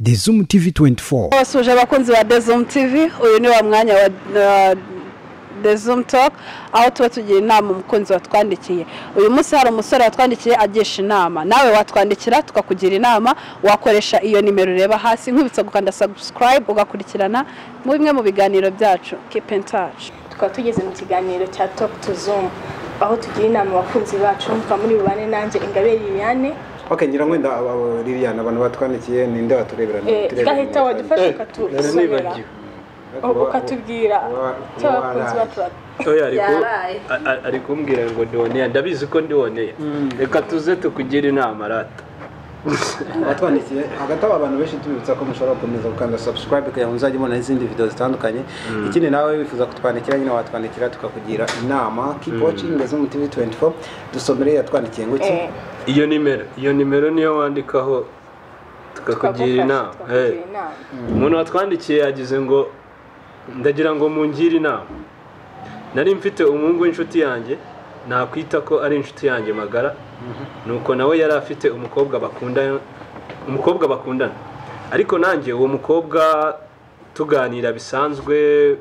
The Zoom TV 24. Abasuje abakunzi ba The Zoom TV, uyu ni wa mwanya wa The Zoom Talk, aho tuba tugira inama umukunzi watwandikiye. Uyu munsi hari umusore watwandikiye agisha inama. Nawe watwandikira tukakugira inama, wakoresha iyo nimero ureba hasi, nkwibutsa gukanda subscribe ugakurikirana mu bimwe mu biganiro byacu. Keep in touch. Tukaba tugeze mu kiganiro cya Talk to Zoom, aho tugira inama abakunzi bacu. Mva muri bubane nanjye Ingabire Liliane. Okay, ngira ngo Liliane, abantu batwandikiye ninde waturebera? Gahita wadufasha ukatusomera, ukatubwira icyo abakunzi bacu. Oya, ari kumbwira ngo ndiboneye, ndabizi ko ndiboneye. Reka tuze tukugira inama rata. Batwandikiye hagati aba bantu benshi, tubibutsa ko mushobora gukomeza gukanda subscribe kugira ngo muzajye mubona n'izindi video zitandukanye. Ikindi, nawe wifuza kutwandikira nyine watwandikira tukakugira inama. Keep watching The Zoom TV 24. Dusomere, yatwandikiye ngo iki? Iyo nimero niyo wandikaho tukakugira inama. Tukakugira inama. Umuntu watwandikiye yagize ngo: "Ndagira ngo mungire inama. Nari mfite umuhungu w'inshuti yanjye, nakwita ko ari inshuti yanjye magara. Nuko nawe yari afite umukobwa bakundana, umukobwa bakundana. Ariko nanjye uwo mukobwa tuganira bisanzwe.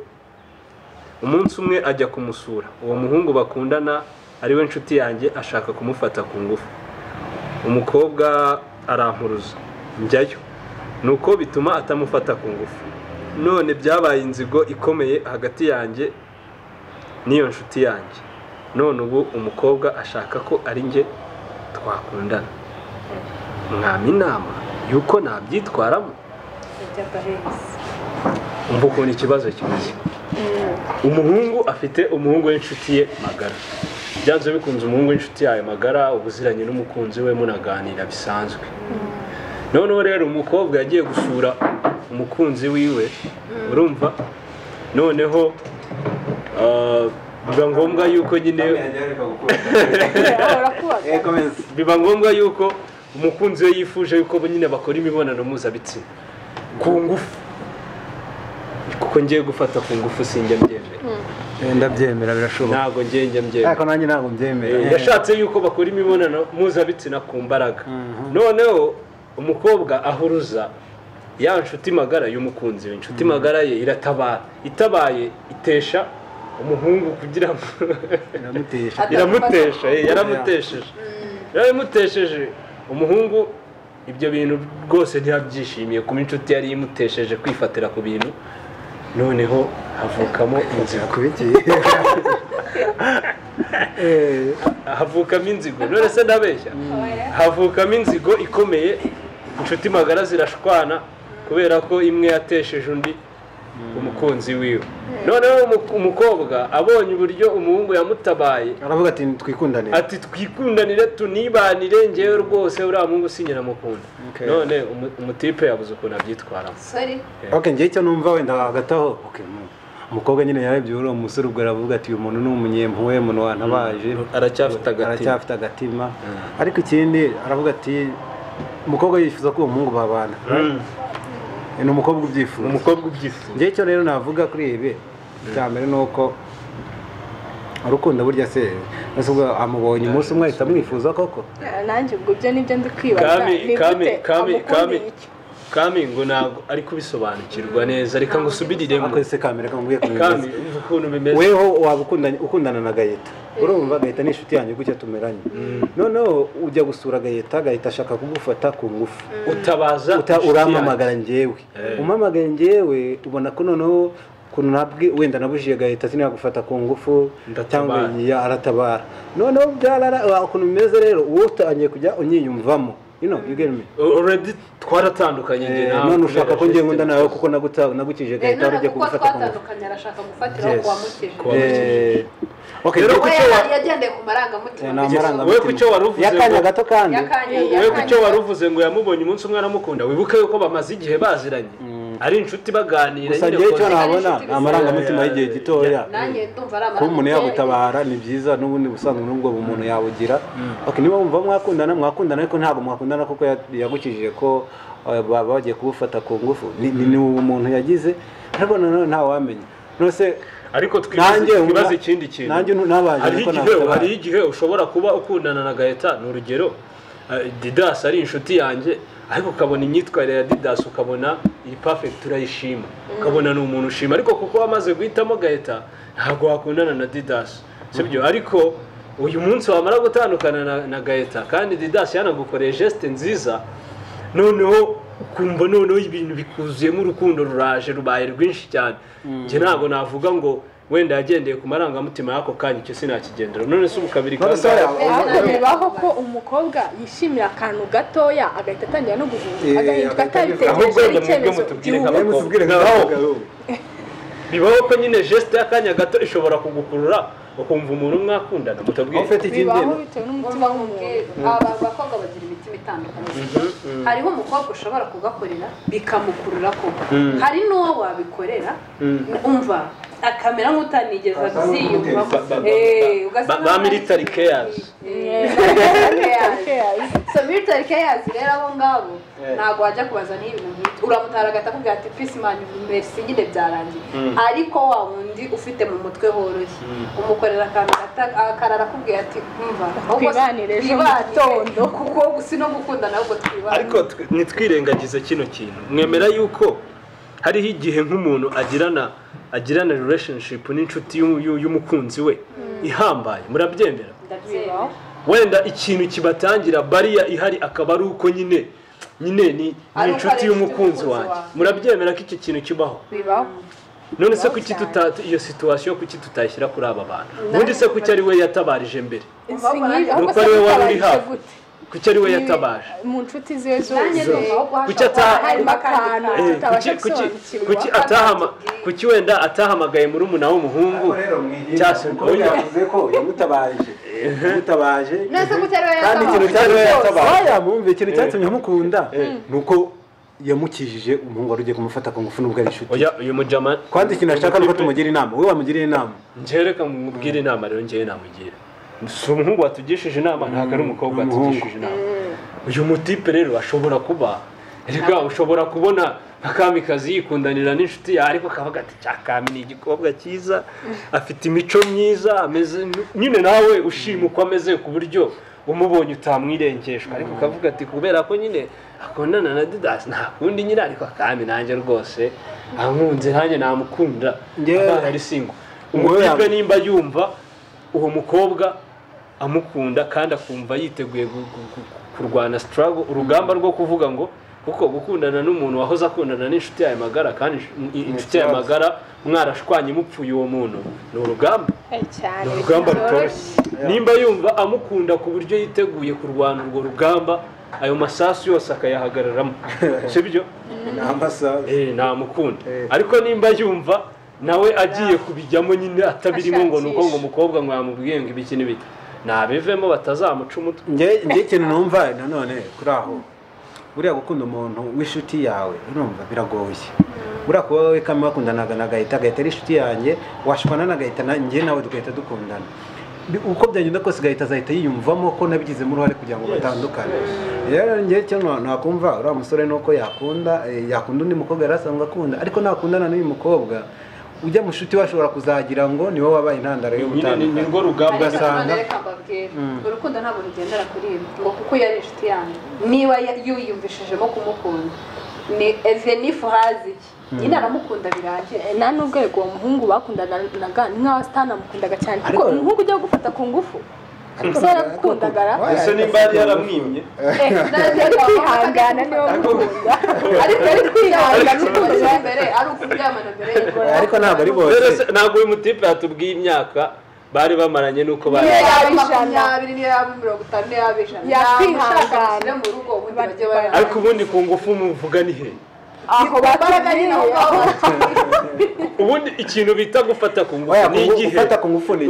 Umunsi umwe ajya kumusura, uwo muhungu bakundana ariwe nshuti yanjye ashaka kumufata ku ngufu. Umukobwa arampuruza njyayo, nuko bituma atamufata ku ngufu. None byabaye inzigo ikomeye hagati yanjye n'iyo nshuti yanjye. None ubu umukobwa ashaka ko ari njye twakundana. Mwampa inama y'uko nabyitwaramo?" Umva ukuntu ikibazo kimeze. Umuhungu afite umuhungu w'inshuti ye magara. Byanze bikunze, umuhungu w'inshuti yawe magara ubuziranye n'umukunzi we, munaganira bisanzwe. Noneho rero umukobwa yagiye gusura umukunzi wiwe, urumva, noneho biba ngombwa yuko nyine biba ngombwa yuko umukunzi we yifuje yuko bo nyine bakora imibonano mpuzabitsina ku ngufu, kuko ngiye gufata ku ngufu sinjya mbyemera. Ndabyemera, birashoboka. Ntabwo ngiye njya mbyemera. Ariko nanjye ntabwo mbyemera. Yashatse yuko bakora imibonano mpuzabitsina ku mbaraga. Noneho umukobwa ahuruza ya nshuti magara y'umukunzi we. Inshuti magara ye iratabara, itabaye itesha umuhungu kugira ngo Iramutesha. Iramutesha, yaramutesheje. Yaramutesheje. Umuhungu ibyo bintu rwose ntiyabyishimiye, kuba inshuti yari imutesheje kwifatira ku bintu. Noneho havukamo inzigo. Kubikiye. Havukamo inzigo. None se ndabeshya? Havukamo inzigo ikomeye, inshuti magara zirashwana kubera ko imwe yatesheje undi umukunzi wiwe. Noneho umukobwa abonye uburyo umuhungu yamutabaye, aravuga ati: "Twikundanire." Ati: "Twikundanire, tunibanire, ngewe rwose uriya muhungu sinyiramukunda." None umutipe yabuze ukuntu abyitwaramo. Sorry. Okay, ngiye icyo numva wenda hagati aho, okay, umukobwa nyine yarebye uriya musore, ubwo aravuga ati: "Uyu muntu ni umunyempuhwe, umuntu wantabaje." Aracyafite agatima. Aracyafite agatima. Ariko ikindi aravuga ati umukobwa yifuza ko uwo muhungu babana. Ni umukobwa ubyifuza. Umukobwa ubyifuza. Njye icyo rero navuga kuri ibi, icya mbere ni uko urukundo burya se, ese ubwo amubonye umunsi umwe ahita amwifuza koko? Nanjye ubwo ibyo nibyo ndi kwibaza. Kami, Ni Kami, gute Kami, amukunda Kami. icyo? Kami ngo ntabwo ari kubisobanukirwa neza, reka ngo usubiriremo. Ariko se Kami, reka mubwiye ukuntu Kami, bimeze. umva ukuntu bimeze. Weho waba ukundana na Gahita, urumva, Gahita ni inshuti yanjye gutya tumeranye. Noneho ujya gusura Gahita, Gahita ashaka kugufata ku ngufu. Utabaza inshuti Urampamagara njyewe. Eh. Umpamagaye njyewe, ubona ko noneho ukuntu nabwi wenda nabujije Gahita sinagufata ku ngufu. Ndatabara. Cyangwa ya aratabara. Noneho byarara ukuntu bimeze rero, wowe utangiye kujya unyiyumvamo, you know, you get me? Already twaratandukanye njye nawe None ushaka ko kubera ngiye nkunda geste. nawe kuko nagukije Gahita, wari None ugiye kuko kugufata ku ngufu. twatandukanye, arashaka gufatiraho Yes. kuwamukije. Kuwamukije. Okay. Rero We kucyo yagendeye ku marangamutima. Ni amarangamutima We kucyo wari uvuze y'akanya gato kandi. Y'akanya. We kucyo wari uvuze ngo yamubonye umunsi umwe aramukunda, wibuke yuko bamaze igihe baziranye, ari inshuti, baganira Gusa nyine ngewe icyo Ari nabona inshuti. ni amarangamutima y'igihe gitoya. Nanjye ndumva ari Kuba umuntu amarangamutima. yagutabara ni byiza, n'ubundi busanzwe n'ubwo bumuntu yabugira. Okay, niba wumva mwakundana, mwakundana, ariko ntabwo mwakundana kuko yagukijije ko baba bagiye kugufata ku ngufu. Ni ubumuntu yagize, ariko nanone ntawamenya nose. Ariko twibaze Nanjye twibaze ikindi kintu. Nanjye ntabaje Hariho ko igihe nagutabara. Hariho igihe ushobora kuba ukundana na Gaheta, ni urugero, Didas ari inshuti yanjye. Ariko ukabona imyitwarire ya Didas ukabona iri perfect, urayishima, ukabona ni umuntu ushima, ariko kuko wamaze guhitamo Gahita ntabwo wakundana na Didas, sibyo? Ariko uyu munsi wamara gutandukana na Gahita kandi Didas yanagukoreye geste nziza, noneho ukumva noneho ibintu bikuzuyemo urukundo ruraje rubaye rwinshi cyane. Njye ntabwo navuga ngo wenda yagendeye ku marangamutima y'ako kanya, icyo sinakigendera. None se ubu kabiri kandi bibaho ko umukobwa yishimira akantu gatoya agahita atangira no guhinduka, agahinduka atabitekereje icyemezo. Bibaho ko nyine geste y'akanya gato ishobora kugukurura ukumva umuntu mwakundana mutabwira. Bibaho bitewe n'umutima w'umuntu. Aba bakobwa bagira imitima itandukanye. Hariho umukobwa ushobora kugakorera bikamukurura koko, hari n'uwo wabikorera umva akamera nk'utanigeza abyiyumva, ba military cares. So military cares rero abo ngabo ntabwo wajya kubaza n'ibintu nk'ibyo, uramutara agahita akubwira ati peace man merci nyine byarangiye. Ariko wa wundi ufite mu mutwe horoshye umukorera akantu akarara akubwira ati umva twibanire ejo mu gitondo, kuko si no gukundana ahubwo twibanire. Ariko ntitwirengagize kino kintu, mwemera yuko hariho igihe nk'umuntu agirana relationship n'inshuti y'umukunzi we ihambaye, murabyemera? Wenda ikintu kibatangira bariya ihari akaba ari uko nyine ni inshuti y'umukunzi wanjye, murabyemera ko iki kintu kibaho? None se kuki iyo situation kuki tutayishyira kuri aba bantu? Ubundi se kuki ari we yatabarije mbere? Nuko ari we wari uri hafi, kuki ari we yatabaje mu nshuti ziwe zose? Kuki wenda atahamagaye murumuna w'umuhungu? Cyase yavuze ko yamutabaje kandi ikintu cyari yatabaje bumve ikintu cyatumye amukunda nuko yamukijije umuhungu wari ugiye kumufata ku ngufu nubwo ari inshuti. Oya uyu mujama kandi ikintu ashaka nuko tumugira inama, wowe wamugira inama. Njye reka mubwire inama rero, njye namugira. Si umuhungu watugishije inama, ntabwo ari umukobwa watugishije inama. Uyu mutipe rero ashobora kuba reka ushobora kubona nka Kamikazi yikundanira n'inshuti yawe, ariko akavuga ati cya Kami ni igikobwa cyiza, afite imico myiza, ameze nyine nawe ushima uko ameze ku buryo umubonye utamwirengeshwa, ariko ukavuga ati kubera ko nyine akundana na Didas nta kundi nyine, ariko Kami nanjye rwose ankunze nanjye namukunda, abana ari single. Umutipe nimba yumva uwo mukobwa amukunda kandi akumva yiteguye kurwana struggle, urugamba rwo kuvuga ngo kuko gukundana n'umuntu wahoze akundana n'inshuti yawe magara kandi inshuti yawe magara mwarashwanye mupfuye uwo muntu, ni urugamba cyane, urugamba rutoroshye. Nimba yumva amukunda ku buryo yiteguye kurwana urwo rugamba, ayo masasu yose akayahagararamo, sibyo? Namukunda. Ariko nimba yumva nawe agiye kubijyamo nyine atabirimo ngo nuko ngo umukobwa ngo yamubwiye ngo ibiki n'ibiki, nabivemo batazamuca umutwe. Njye ikintu numva nanone kuri aho, buriya gukunda umuntu w'inshuti yawe urumva biragoye. Buriya kuba wowe Kami wakundanaga na Gahita, Gahita ari inshuti yanjye, washwana na Gahita njye nawe tugahita dukundana, uko byagenda kose Gahita azahita yiyumvamo ko nabigizemo uruhare kugira ngo batandukane. Rero njye icyo nakumva uriya musore nuko yakunda undi mukobwa yari asanzwe akunda, ariko nakundana n'uyu mukobwa ujya mu nshuti washobora kuzagira ngo niwe wabaye intandaro y'ubutandukane. Ni rwo rugamba ugasanga. Urukundo ntabwo rugendera kuri ibi ngo kuko yari inshuti yanjye, niba yiyumvishijemo kumukunda ni evenifu hazi iki nyine aramukunda birangiye. Nta n'ubwo uwo muhungu bakundanaga ni nkaho atanamukundaga cyane, kuko umuhungu ujya gufata ku ngufu ese yarakundagara, ese nimba yari yaramwimye ari kwihangana niba amukunda, ariko ari kwihangana mbere ari ukuryamana mbere, ariko ntabwo ari bose. Ntabwo uyu mutipe yatubwiye imyaka bari bamaranye nuko bari yaba 20 niyo yaba 50 niyo yaba 100 yakwihangana mu rugo ubundi bajye barana. Ariko ubundi ku ngufu muvuga ni he? Aho batari ubundi ikintu bita gufata ku ngufu ni igihe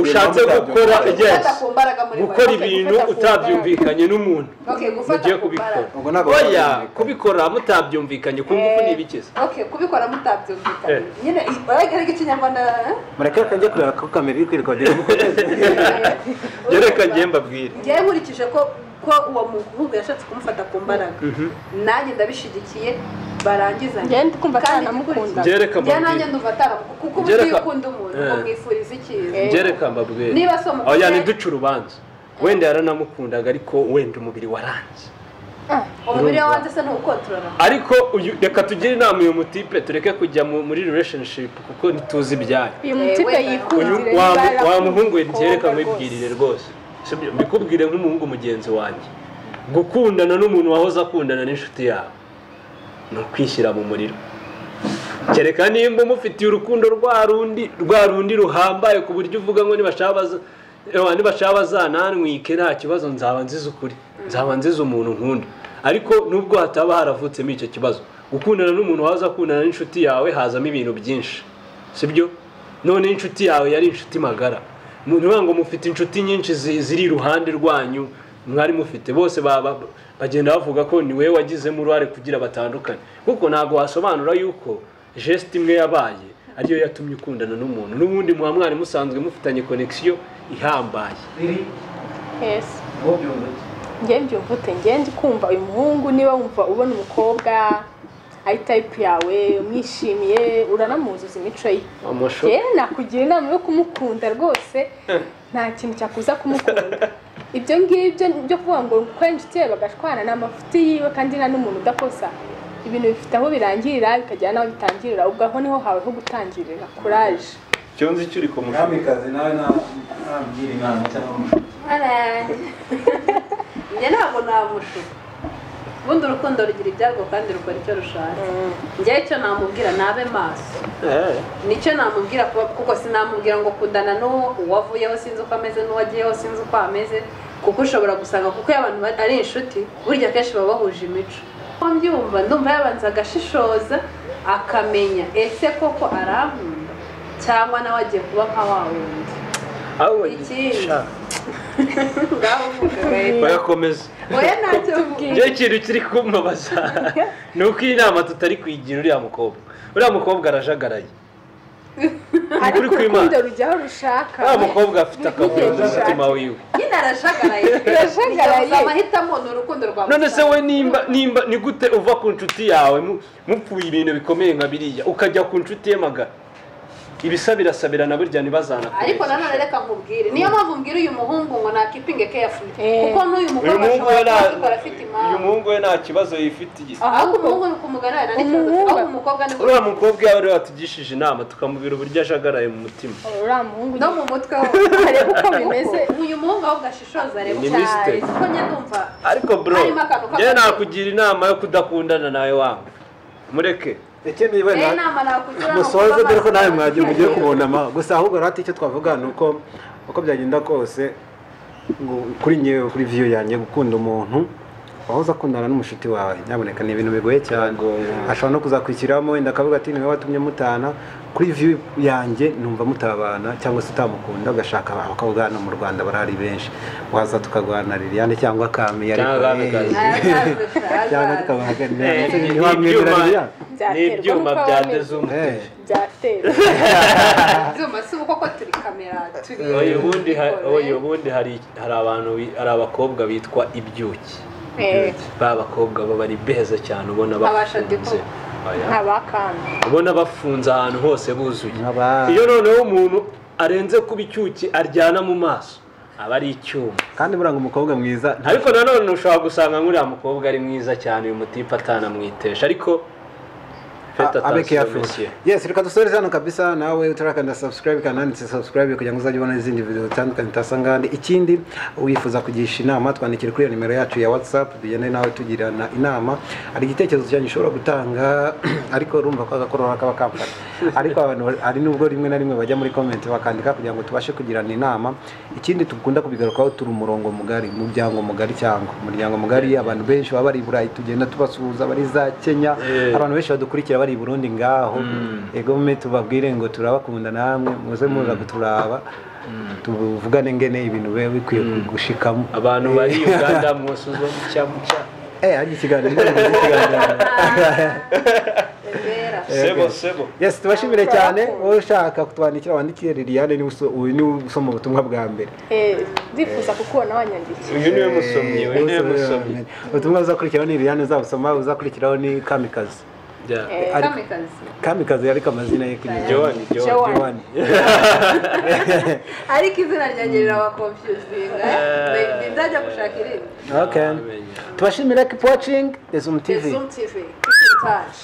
ushatse gukora gukora ibintu utabyumvikanye n'umuntu mugiye kubikora. Oya kubikora mutabyumvikanye ku ngufu ni ibikiza. Kubikora mutabyumvikanye nyine ariko ikinyarwanda mureke kanjye kureba ko kamera iri kwirekodera mukomeze. Reka njye mbabwire, njye nkurikije ko uwo muhungu yashatse kumufata ku mbaraga, nanjye ndabishigikiye barangizanye. Njye ndikumva atanamukunda. Njye nanjye ndumva ataramukunda kuko ubu ukunda umuntu umwifuriza icyiza. Njye reka mbabwire, niba so oya ntiduce urubanza, wenda yaranamukundaga ariko wenda umubiri waranze. Umubiri wanjye se ntukontorora. Ariko reka tugire inama uyu mutipe, tureke kujya muri relationship kuko ntituzi ibyayo. Uyu mutipe yikundire wa muhungu we, ngereka mwibwirire rwose, mbikubwire nk'umuhungu mugenzi wanjye, gukundana n'umuntu wahoze akundana n'inshuti yawe ni ukwishyira mu muriro. Kereka nimba umufitiye urukundo rwa rundi ruhambaye ku buryo uvuga ngo nibashaka bazanantwike nta kibazo, nzaba nziza ukuri, nzaba nziza umuntu nkunda. Ariko nubwo hataba haravutsemo icyo kibazo, gukundana n'umuntu wahoze akundana n'inshuti yawe hazamo ibintu byinshi, sibyo? None inshuti yawe yari inshuti magara, ngo mufite inshuti nyinshi ziri iruhande rwanyu mwari mufite, bose bagenda bavuga ko ni wowe wagizemo uruhare kugira batandukane, kuko ntabwo wasobanura yuko geste imwe yabaye ariyo yatumye ukundana n'umuntu n'ubundi muba mwari musanzwe mufitanye connection ihambaye. Yes. Njye mbyumvute, njye ndi kumva uyu muhungu, niba wumva ubona umukobwa ari type yawe umwishimiye, uranamuzuza imico ye, njye nakugira inama yo kumukunda rwose, nta kintu cyakuza kumukunda. Ibyo ngibyo byo kuvuga ngo ko inshuti ye bagashwana ni amafuti yiwe, kandi nta n'umuntu udakosa. Ibintu bifite aho birangirira bikagera n'aho bitangirira, ubwo aho niho hawe ho gutangirira. Courage. Icyo nzi cyo uri ku mwamikazi nawe nabwira inama cyangwa umushuti. Njye ntabwo namushuka. Ubundi urukundo rugira ibyago kandi rukora icyo rushaka. Njye icyo namubwira nabe maso. Nicyo namubwira kuko sinamubwira ngo kundana n'uwo uwavuyeho sinzi uko ameze n'uwagiyeho sinzi uko ameze, kuko ushobora gusanga kuko iyo abantu ari inshuti burya kenshi baba bahuje imico. Mbyumva ndumva yabanza agashishoza akamenya ese koko arankunda cyangwa nawe agiye kuba nka wa wundi. Ikindi Oyakomeza. Oya ntacyo mvuga. Njye ikintu kiri kumbabaza ni uko iyi nama tutari kuyigira uriya mukobwa. Uriya mukobwa arajagaraye. Ariko urukundo rujya aho rushaka. Uriya mukobwa afite akavuyo mu mutima wiwe. Nyine arajagaraye. Arajagaraye. Amahitamo ni urukundo rwa. None se we nimba ni gute uva ku nshuti yawe mupfuye ibintu bikomeye nka biriya ukajya ku nshuti ye magara? Ibisa birasabirana burya ntibazana. Ariko nanone reka nkubwire, niyo mpamvu mbwira uyu muhungu ngo nakipinge carefully, kuko n'uyu mukobwa ashobora kubikora afite impamvu. Uyu muhungu we nta kibazo yifitiye. Ahubwo umuhungu ni kumuganira n'ikibazo, ahubwo umukobwa ni uriya mukobwa yawe watugishije inama tukamubwira uburyo ajagaraye mu mutima Uriya muhungu no mu mutwe we arebe uko bimeze. Uyu muhungu ahubwo ashishoza arebe cyane, kuko njye ndumva. Ariko bro, njye nakugira inama yo kudakundana nawe wangu, mureke. Ikindi wenda musoze dore ko nawe mwagiye mugiye kubonama gusa, ahubwo rati icyo twavuga ni uko uko byagenda kose ngo kuri nyewe kuri view yanjye gukunda umuntu wahoze akundana n'umushuti wawe nyaboneka ni ibintu bigoye cyane, ashobora no kuzakwikiramo wenda akavuga ati niwe watumye mutana. Kuri view yanjye numva mutabana cyangwa se utamukunda ugashaka abakobwa hano mu Rwanda barahari benshi, waza tukagwana Liliane cyangwa Kami cyangwa tukabaganira ntiwamwemera Liliane. Ni ibyuma bya dezumu byatera ibyuma si uko ko turi kamera turi. Oya ubundi hari abantu hari abakobwa bitwa ibyuki, ba bakobwa baba ari beza cyane ubona bafunze, ubona bafunze ahantu hose buzuye. Iyo noneho umuntu arenze kuba icyuki aryana mu maso aba ari icyuma. Kandi buranga umukobwa mwiza. Ariko nanone ushobora gusanga nk'uriya mukobwa ari mwiza cyane uyu mutipe atanamwitesha, ariko abe careful. Yes, reka dusoreze hano kabisa. Nawe utarakanda subscribe kananditse subscribe kugira ngo uzajye ubona izindi video zitandukanye utasanga. Ikindi wifuza kugisha inama twandikire kuri iyo nimero yacu ya WhatsApp, tugende nawe tugirana inama. Hari igitekerezo cyanyu ushobora gutanga, ariko urumva ko agakorora kaba kamfata, ariko abantu ari nubwo rimwe na rimwe bajya muri comment bakandika kugira ngo tubashe kugirana inama. Ikindi tukunda kubigarukaho, turi umurongo mugari, umuryango mugari cyangwa umuryango mugari, abantu benshi baba bari i Burayi tugenda tubasuhuza, bari za Kenya, abantu benshi badukurikira bari i Burundi ngaho. Ego mume tubabwire ngo turabakunda namwe muze muza kuturaba, tuvugane ngene ibintu bibe bikwiye gushikamo. Abantu bari Uganda musuzo mucya mucya. Hari ikiganiro sebo sebo. Yes, tubashimire cyane. Wowe ushaka kutwandikira wandikire Liliane, ni usoma ubutumwa bwa mbere. Ndifuza kukubona wanyandikiye. Uyu niwe musomyi, uyu niwe musomyi. Ubutumwa uzakurikiraho ni Liliane uzabusoma, uzakurikiraho ni Kamikazi. Yeah. Kamikazi. Kamikazi ariko amazina ye kuri Joan, Joan. Joan. Ariko izina ryanjye riraba confusing. Nzajya gushaka irindi. Okay. Tubashimire, keep watching The Zoom TV. The Zoom TV. Keep in touch.